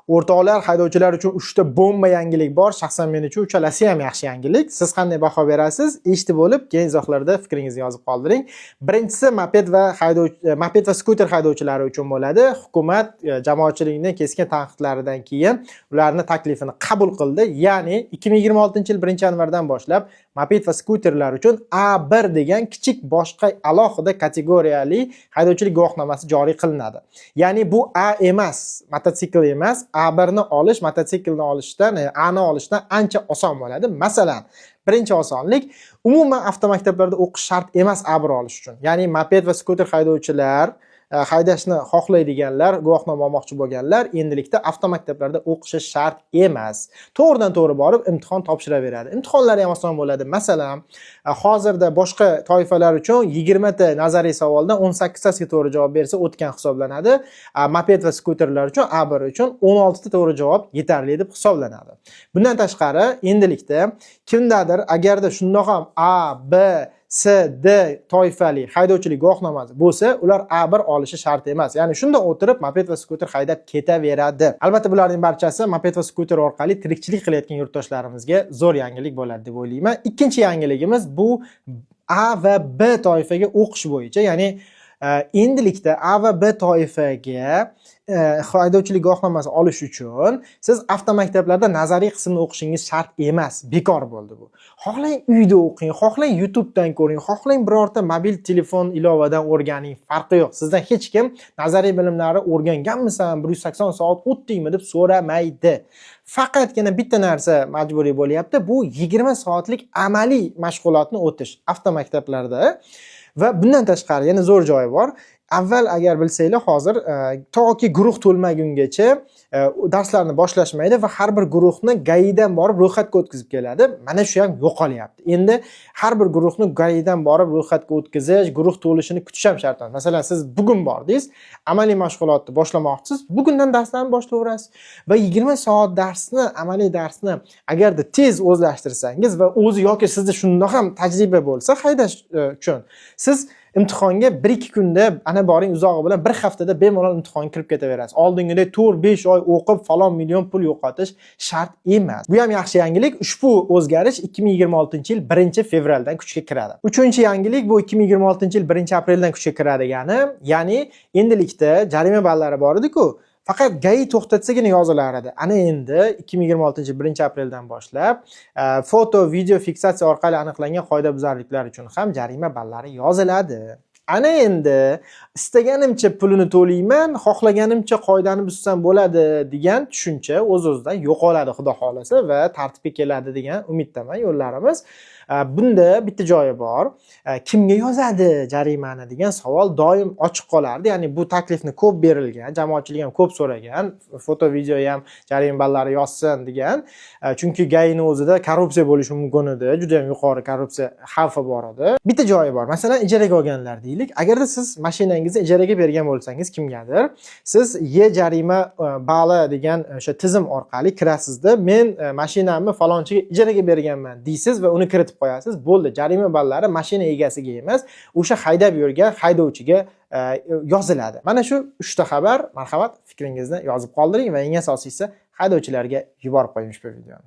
O'rtoqlar, haydovchilar uchun uchta bomba yangilik bor. Shaxsan men uchun uchalasi ham yaxshi yangilik. Siz qanday baho berasiz? Eshitib bo'lib, keyin izohlarda fikringizni yozib qoldiring. Birinchisi moped va skuter haydovchilari uchun bo'ladi. Hukumat jamoatchilikning keskin tanqidlaridan keyin ularni taklifini qabul qildi. Ya'ni 2026-yil 1-yanvardan boshlab moped va skuterlar uchun A1 degan kichik, boshqa, alohida kategoriyali haydovchilik guvohnomasi joriy qilinadi. Ya'ni bu A emas, mototsikl emas. A1 ni olish mototsiklni olishdan, A ni olishdan ancha oson bo'ladi. Masalan, birinchi osonlik: umuman avtomaktablarda o'qish shart emas A1 olish uchun. Ya'ni moped va skuter haydovchilar, haydashni xohlaydiganlar, guvohnoma olmoqchi bo'lganlar endilikda avtomaktablarda o'qishi shart emas. To'g'ridan to'g'ri borib imtihon topshiraveradi. Imtihonlari ham oson bo'ladi. Masalan, hozirda boshqa toifalar uchun 20 ta nazariy savoldan 18 tasiga to'g'ri javob bersa, o'tgan hisoblanadi. Moped va skuterlar uchun, A1 uchun 16 ta to'g'ri javob yetarli deb hisoblanadi. Bundan tashqari, endilikda kimdadir agarda shundoq ham A, B, C, D toifali haydovchilik guvohnomasi bo'lsa, ular A1 olishi shart emas. Ya'ni shunda o'tirib moped va skuter haydab ketaveradi. Albatta, bularning barchasi moped va skuter orqali tirikchilik qilayotgan yurtdoshlarimizga zo'r yangilik bo'ladi deb o'ylayman. Ikkinchi yangiligimiz bu A va B toifaga o'qish bo'yicha, ya'ni endilikda A va B toifaga haydovchilik guvohnomasi olish uchun siz avtomaktablarda nazariy qismni o'qishingiz shart emas, bekor bo'ldi bu. Xohlang uyda o'qing, xohlang YouTubedan ko'ring, xohlang birorta mobil telefon ilovadan o'rganing, farqi yo'q. Sizdan hech kim nazariy bilimlarni o'rganganmisan, 180 soat o'tdingmi deb so'ramaydi. Faqatgina bitta narsa majburiy bo'lyapti: bu 20 soatlik amaliy mashg'ulotni o'tish avtomaktablarda. Va bundan tashqari yana zo'r joyi bor. Avval, agar bilsanglar, hozir toki guruh to'lmagungacha darslarni boshlashmaydi va har bir guruhni GAIdan borib ro'yxatga o'tkazib keladi. Mana shu ham yo'qolyapti. Endi har bir guruhni GAIdan borib ro'yxatga o'tkazish, guruh to'lishini kutish ham shart emas. Masalan, siz bugun bordingiz, amaliy mashg'ulotni boshlamoqchisiz, bugundan darslarni boshlayverasiz va 20 soat darsni, amaliy darsni agarda tez o'zlashtirsangiz va o'zi yoki sizda shundoq ham tajriba bo'lsa haydash uchun, siz imtihonga 1-2 kunda, ana boring, uzog'i bilan bir haftada bemalol imtihonga kirib ketaverasiz. Oldingidek 4-5 oy o'qib, falon million pul yo'qotish shart emas. Bu ham yaxshi yangilik. Ushbu o'zgarish 2026-yil 1 fevraldan kuchga kiradi. Uchinchi yangilik bu 2026-yil 1 apreldan kuchga kiradigani, ya'ni endilikda jarima ballari bor edi-ku, faqat GAI to'xtatsagina yozilar edi. Ana endi 2026 yil 1 apreldan boshlab foto, video fiksatsiya orqali aniqlangan qoidabuzarliklar uchun ham jarima ballari yoziladi. Ana endi istaganimcha pulini to'layman, xohlaganimcha qoidani buzsam bo'ladi degan tushuncha o'z-o'zidan yo'qoladi, xudo xohlasa, va tartibga keladi degan umiddaman yo'llarimiz. Bunda bitta joyi bor. Kimga yozadi jarimani degan savol doim ochiq qolardi. Ya'ni bu taklifni ko'p berilgan, jamoatchilik ham ko'p so'ragan, foto, video ham jarima ballari yozsin degan. Chunki GAIni o'zida korrupsiya bo'lishi mumkin edi, juda ham yuqori korrupsiya xavfi bor edi. Bitta joyi bor. Masalan, ijaraga olganlar deylik. Agarda siz mashinangizni ijaraga bergan bo'lsangiz kimgadir, siz e jarima bali degan o'sha tizim orqali kirasizda, men mashinamni falonchiga ijaraga berganman deysiz va uni kiritib qo'yasiz. Bo'ldi, jarima ballari mashina egasiga emas, o'sha haydab yurgan haydovchiga yoziladi. Mana shu uchta xabar. Marhamat, fikringizni yozib qoldiring va eng asosiysi, haydovchilarga yuborib qo'ying ushbu videoni.